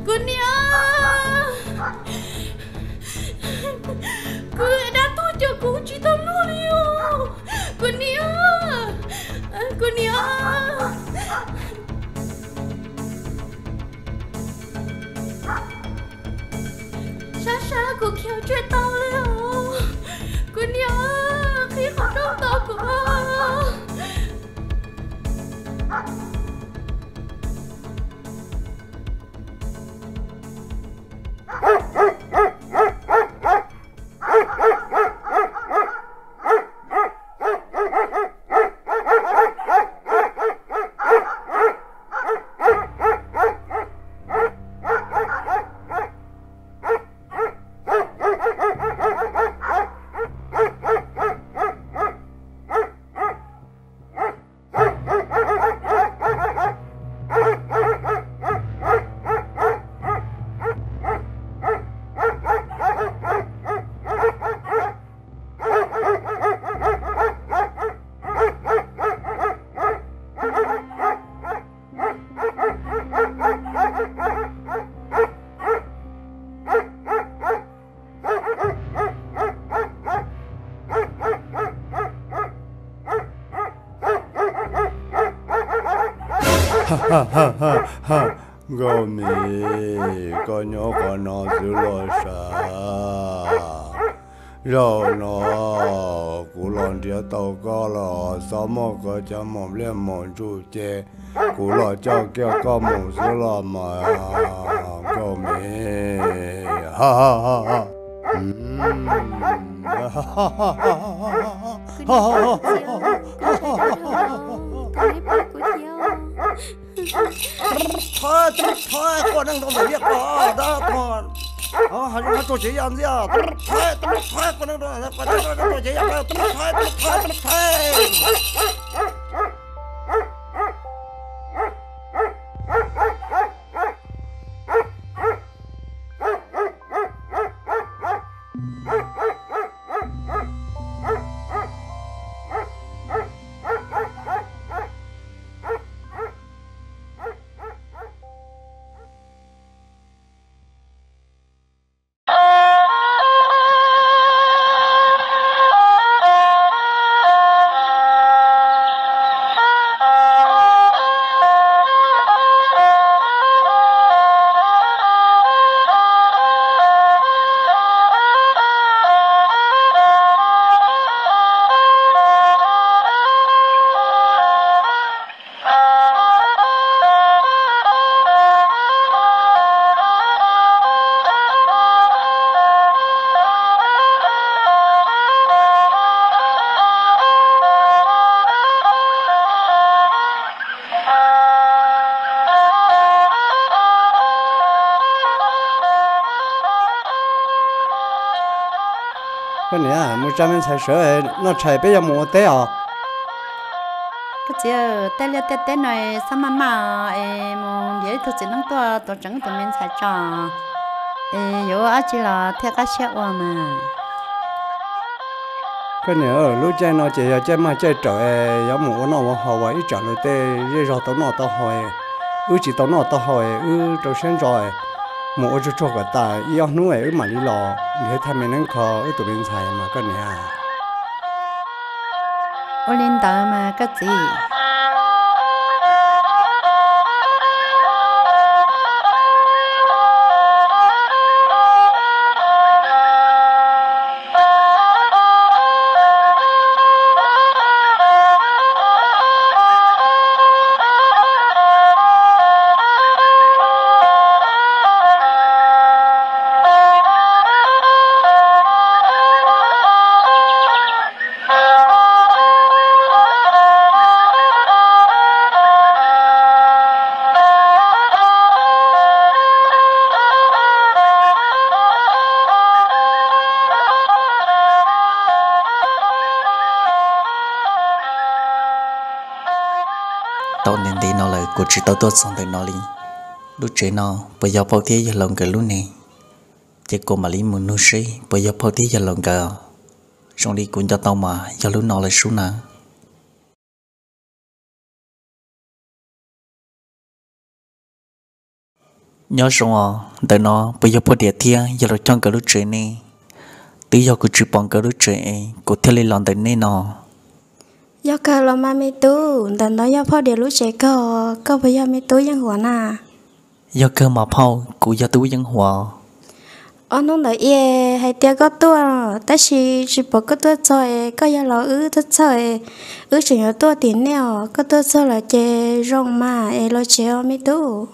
Kuv niam, kuv dab tuag ces kuv tsis tau luag li os. Kuv niam, kuv niam, sab sab kuv khiav tsis tau li os. Kuv niam, qhib qhov rooj tos kuv. Nkauj Mim, koj nyob qhov no xwb los sav? Zaum no kuv los nrhiav tau koj los txhob muab koj cov maum liaj maum ntsuj ces kuv los coj kiag koj mus xwb los mas Nkauj Mim. Thaiv, thaiv, quaj neeg rau ntawm liaj ko dab tog, hais zoo hais tsuag tsev yam ntxiag. Thaiv, thaiv, quaj neeg rau ntawm liaj ko dab tog, hais zoo hais tsuag tsev yam ntxiag. Thaiv, thaiv, thaiv. Koj niam, mus tsa me ntxhais sawv noj tshais peb yuav mus ua teb os. Koj txiv, tej liaj tej teb no xab maj maj es mus ntiav ib tug txiv neeb tuaj tuav tseev tus me ntxhais tso es yuav ua dab tsi los thiaj qab siab ua mas. Koj niam, lub caij no ces yog caij mag caij rawm es yuav mus ua noj ua haus es ib tsam luag tej zej zog tau noj tau haus, wb tsis tau noj tau haus es wb rau siab ntso, mus ua tsuag tsuag kom tas ib ob hnub es wb mam li los nrhiav thaj me neeb kho wb tus me ntxhais mas koj niam. Ua li ntawd mas koj txiv. Tau ntev ntev no lawm kuv tsis tau tuaj txog ntawm no li. Lub tsev no puas yog phauj thiab yawg laus nkawd lub ne? Ces kuv mam li mus nug seb puas yog phauj thiab yawg laus nkawd. Zoo li kuv nco tau mas yog lub no lawm sub na. Nyob zoo os, ntawm no puas yog Phoj Diam thiab yog los coj nkawd lub tsev ne? Twb yog kuv tsis pom nkawd lub tsev es kuv thiaj li los ntawm nej no. Yog kawg los mas me tub, ntawm no yog Phoj Diam lub tsev kawg, koj puas yog me tub Yeej Huas na? Yog kawg mas phauj, kuv yog tub Yeej Huas. Ob hnub ntawd es hais tias koj tuaj, tab sis tsis pom koj tuaj txog es koj yog los wb tuaj txog es wb tseem yuav tuaj tim nej os, koj tuaj txog lawm ces zoo mas es los tsev os me tub.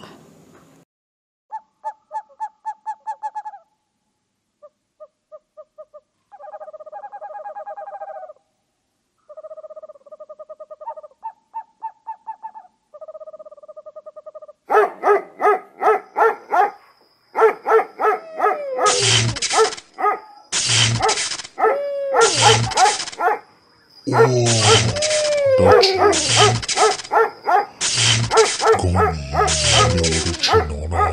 Ua, dab tsi? Koj nim nyob ua dab tsi no na?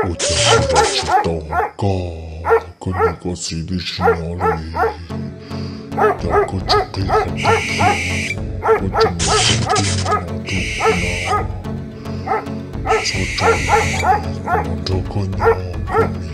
Ua cas kuv zov tsis tau koj, koj niam koj txiv twb tsis nyob li, cas koj tseem qhib qhov muag thiab? Koj tseem mus tseem twg no rau kuv na? Txhob tso kuv los nrog koj nyob, koj me.